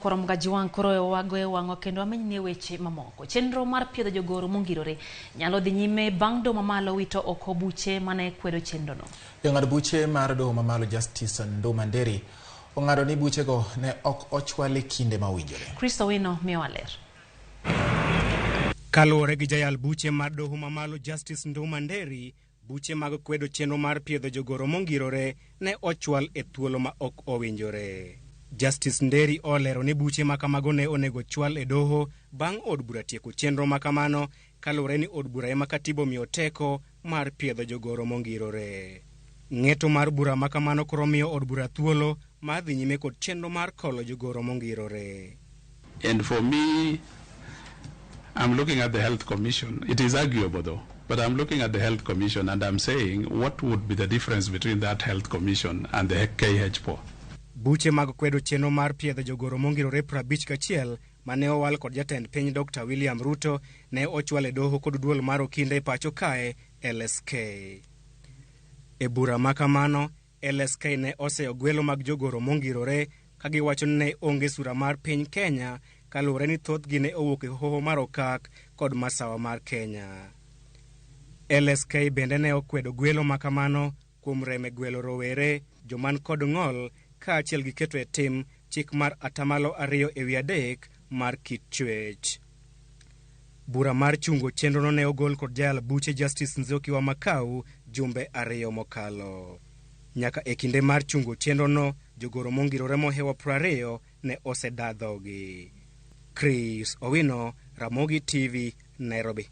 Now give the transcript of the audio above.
Koro Mgajiwang' koro wagoyo wang'wa kendo wamenynie weche mamoko. Chenro mar piedho jogoro mongirore nyalo dhi nyime bang' doho mamalo wito oko buche mane kwedo chenrono. Jang'ad buche mar doho mamalo Justice Nduma Nderi ong'ado ni buchego ne ok ochwal e kinde ma owinjore. Chris Owino miyowa ler. Kaluwore gi jayal buche mar doho mamalo Justice Nduma Nderi, buche mag kwedo chenro mar piedho jogoro mongirore ne ochwal e thuolo ma ok owinjore. Justice Nderi olero ni buche ma kamago ne onego chwal e doho bang' od bura tieko chenro ma kamano kaluwore ni od bura ema katiba omiyo teko mar piedho jogoro mongirore. Ng'eto mar bura ma kamano koro miyo od bura thuolo mar dhi nyime kod chenro mar kolo jogoro mongirore. And for me, I'm looking at the Health Commission. It is arguable though, but I'm looking at the Health Commission and I'm saying, what would be the difference between that Health Commission and the KHPO? Buche mag kwedo chenro mar piedho jogoro mongirore 51 mane owal kod jatend piny Dr. William Ruto ne ochwal e doho kod duol mar okinde e pacho kae LSK. E bura ma kamano, LSK ne oseyo gwelo mag jogoro mongirore ka giwacho ni ne onge sura mar piny Kenya kaluwore ni thothgi ne owuok e hoho mar Okak kod masawa mar Kenya. LSK bende ne okwedo gwelo ma kamano kuom reme gwelo rowere, joman kod ng'ol kaachiel gi keto e tim chik mar 2% mar kit chwech. Bura mar chungo chenrono ne ogol kod jayal buche Justice Nzioki Wamakau jumbe 2 mokalo. Nyaka e kinde mar chungo chenrono, jogoro mongirore mohewo 20 ne oseda dhogi. Chris Owino, Ramogi TV, Nairobi.